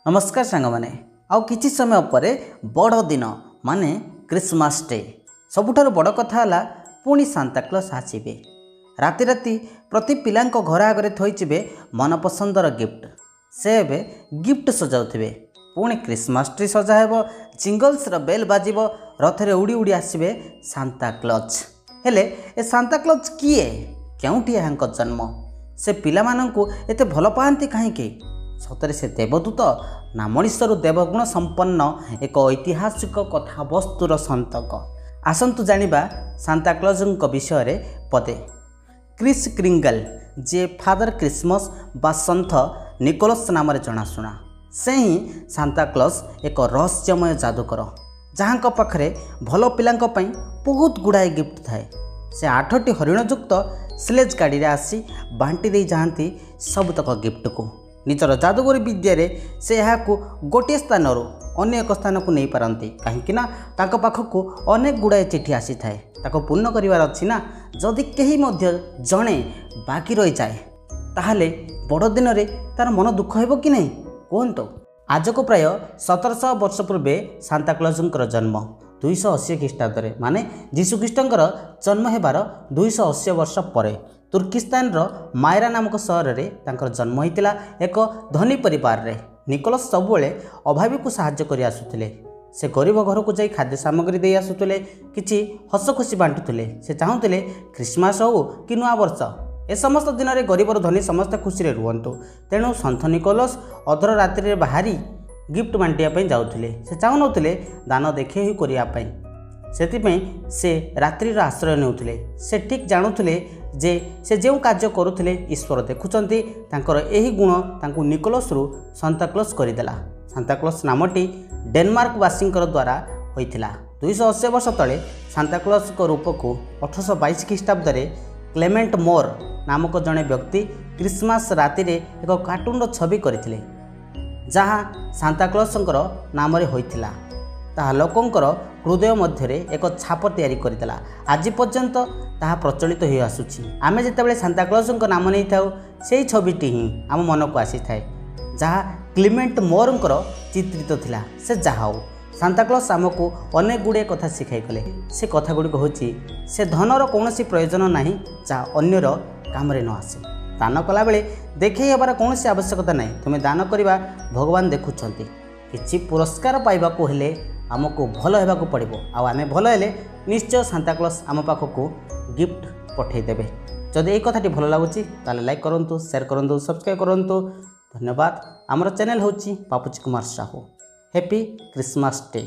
ନମସ୍କାର ସାଙ୍ଗମାନେ, ଆଉ କିଛି ସମୟ ପରେ ବଡ଼ ଦିନ ମାନେ କ୍ରିସମାସ୍ ଡେ। ସବୁଠାରୁ ବଡ଼ କଥା ହେଲା ପୁଣି ସାନ୍ତାକ୍ଲସ୍ ଆସିବେ। ରାତି ରାତି ପ୍ରତି ପିଲାଙ୍କ ଘର ଆଗରେ ଥୋଇଯିବେ ମନପସନ୍ଦର ଗିଫ୍ଟ। ସେ ଏବେ ଗିଫ୍ଟ ସଜାଉଥିବେ। ପୁଣି କ୍ରିସମାସ୍ ଟ୍ରି ସଜା ହେବ, ଜିଙ୍ଗଲ୍ସର ବେଲ୍ ବାଜିବ, ରଥରେ ଉଡ଼ି ଉଡ଼ି ଆସିବେ ସାନ୍ତାକ୍ଲଜ୍। ହେଲେ ଏ ସାନ୍ତାକ୍ଲଜ୍ କିଏ? କେଉଁଠି ଏହାଙ୍କ ଜନ୍ମ? ସେ ପିଲାମାନଙ୍କୁ ଏତେ ଭଲ ପାଆନ୍ତି କାହିଁକି? ସତରେ ସେ ଦେବଦୂତ ନା ମଣିଷରୁ ଦେବଗୁଣ ସମ୍ପନ୍ନ ଏକ ଐତିହାସିକ କଥାବସ୍ତୁର ସନ୍ତକ? ଆସନ୍ତୁ ଜାଣିବା ସାନ୍ତାକ୍ଲଜଙ୍କ ବିଷୟରେ ପଦେ। କ୍ରିସ୍ କ୍ରିଙ୍ଗଲ, ଯିଏ ଫାଦର କ୍ରିସମସ୍ ବା ସନ୍ଥ ନିକୋଲସ୍ ନାମରେ ଜଣାଶୁଣା, ସେ ହିଁ ସାନ୍ତାକ୍ଲଜ୍, ଏକ ରହସ୍ୟମୟ ଯାଦୁକର ଯାହାଙ୍କ ପାଖରେ ଭଲ ପିଲାଙ୍କ ପାଇଁ ବହୁତ ଗୁଡ଼ାଏ ଗିଫ୍ଟ ଥାଏ। ସେ 8ଟି ହରିଣଯୁକ୍ତ ସ୍ଲେଜ୍ ଗାଡ଼ିରେ ଆସି ବାଣ୍ଟି ଦେଇ ଯାଆନ୍ତି ସବୁତକ ଗିଫ୍ଟକୁ। ନିଜର ଯାଦୁଗରୀ ବିଦ୍ୟାରେ ସେ ଏହାକୁ ଗୋଟିଏ ସ୍ଥାନରୁ ଅନ୍ୟ ଏକ ସ୍ଥାନକୁ ନେଇପାରନ୍ତି, କାହିଁକି ନା ତାଙ୍କ ପାଖକୁ ଅନେକ ଗୁଡ଼ାଏ ଚିଠି ଆସିଥାଏ, ତାକୁ ପୂର୍ଣ୍ଣ କରିବାର ଅଛି ନା। ଯଦି କେହି ମଧ୍ୟ ଜଣେ ବାକି ରହିଯାଏ, ତାହେଲେ ବଡ଼ ଦିନରେ ତା'ର ମନ ଦୁଃଖ ହେବ କି ନାହିଁ କୁହନ୍ତୁ? ଆଜକୁ ପ୍ରାୟ 1700 ବର୍ଷ ପୂର୍ବେ ସାନ୍ତାକ୍ଲଜଙ୍କର ଜନ୍ମ, 280 ଖ୍ରୀଷ୍ଟାବ୍ଦରେ, ମାନେ ଯୀଶୁଖ୍ରୀଷ୍ଟଙ୍କର ଜନ୍ମ ହେବାର 280 ବର୍ଷ ପରେ ତୁର୍କିସ୍ତାନର ମାଇରା ନାମକ ସହରରେ ତାଙ୍କର ଜନ୍ମ ହୋଇଥିଲା ଏକ ଧନୀ ପରିବାରରେ। ନିକୋଲସ୍ ସବୁବେଳେ ଅଭାବୀକୁ ସାହାଯ୍ୟ କରି ଆସୁଥିଲେ। ସେ ଗରିବ ଘରକୁ ଯାଇ ଖାଦ୍ୟ ସାମଗ୍ରୀ ଦେଇ ଆସୁଥିଲେ, କିଛି ହସ ଖୁସି ବାଣ୍ଟୁଥିଲେ। ସେ ଚାହୁଁଥିଲେ ଖ୍ରୀଷ୍ଟମାସ ହେଉ କି ନୂଆବର୍ଷ, ଏ ସମସ୍ତ ଦିନରେ ଗରିବରୁ ଧନୀ ସମସ୍ତେ ଖୁସିରେ ରୁହନ୍ତୁ। ତେଣୁ ସନ୍ଥ ନିକୋଲସ୍ ଅଧର ରାତ୍ରିରେ ବାହାରି ଗିଫ୍ଟ ବାଣ୍ଟିବା ପାଇଁ ଯାଉଥିଲେ। ସେ ଚାହୁଁନଥିଲେ ଦାନ ଦେଖେଇ ହୋଇ କରିବା ପାଇଁ, ସେଥିପାଇଁ ସେ ରାତ୍ରିର ଆଶ୍ରୟ ନେଉଥିଲେ। ସେ ଠିକ୍ ଜାଣୁଥିଲେ ଯେ ସେ ଯେଉଁ କାର୍ଯ୍ୟ କରୁଥିଲେ ଈଶ୍ୱର ଦେଖୁଛନ୍ତି। ତାଙ୍କର ଏହି ଗୁଣ ତାଙ୍କୁ ନିକୋଲସରୁ ସାନ୍ତାକ୍ଲସ୍ କରିଦେଲା। ସାନ୍ତାକ୍ଲସ୍ ନାମଟି ଡେନମାର୍କବାସୀଙ୍କର ଦ୍ୱାରା ହୋଇଥିଲା। 280 ବର୍ଷ ତଳେ ସାନ୍ତାକ୍ଲସ୍ଙ୍କ ରୂପକୁ 1822 ଖ୍ରୀଷ୍ଟାବ୍ଦରେ କ୍ଲେମେଣ୍ଟ ମୋର୍ ନାମକ ଜଣେ ବ୍ୟକ୍ତି କ୍ରିସମାସ୍ ରାତିରେ ଏକ କାର୍ଟୁନର ଛବି କରିଥିଲେ, ଯାହା ସାନ୍ତାକ୍ଲସ୍ଙ୍କର ନାମରେ ହୋଇଥିଲା। ତାହା ଲୋକଙ୍କର ହୃଦୟ ମଧ୍ୟରେ ଏକ ଛାପ ତିଆରି କରିଦେଲା। ଆଜି ପର୍ଯ୍ୟନ୍ତ ତାହା ପ୍ରଚଳିତ ହୋଇ ଆସୁଛି। ଆମେ ଯେତେବେଳେ ସାନ୍ତାକ୍ଲସ୍ଙ୍କ ନାମ ନେଇଥାଉ, ସେହି ଛବିଟି ହିଁ ଆମ ମନକୁ ଆସିଥାଏ, ଯାହା କ୍ଲିମେଣ୍ଟ ମୋରଙ୍କର ଚିତ୍ରିତ ଥିଲା। ସେ ଯାହା ହେଉ, ସାନ୍ତାକ୍ଲସ୍ ଆମକୁ ଅନେକ ଗୁଡ଼ିଏ କଥା ଶିଖାଇଗଲେ। ସେ କଥା ଗୁଡ଼ିକ ହେଉଛି, ସେ ଧନର କୌଣସି ପ୍ରୟୋଜନ ନାହିଁ ଯାହା ଅନ୍ୟର କାମରେ ନ ଆସେ। ଦାନ କଲାବେଳେ ଦେଖାଇ ହେବାର କୌଣସି ଆବଶ୍ୟକତା ନାହିଁ। ତୁମେ ଦାନ କରିବା ଭଗବାନ ଦେଖୁଛନ୍ତି। କିଛି ପୁରସ୍କାର ପାଇବାକୁ ହେଲେ ଆମକୁ ଭଲ ହେବାକୁ ପଡ଼ିବ, ଆଉ ଆମେ ଭଲ ହେଲେ ନିଶ୍ଚୟ ସାନ୍ତାକ୍ଲସ୍ ଆମ ପାଖକୁ ଗିଫ୍ଟ ପଠାଇଦେବେ। ଯଦି ଏଇ କଥାଟି ଭଲ ଲାଗୁଛି, ତାହେଲେ ଲାଇକ୍ କରନ୍ତୁ, ସେୟାର କରନ୍ତୁ, ସବସ୍କ୍ରାଇବ୍ କରନ୍ତୁ। ଧନ୍ୟବାଦ। ଆମର ଚ୍ୟାନେଲ୍ ହେଉଛି Papuchi Kumar Sahu. Happy Christmas day.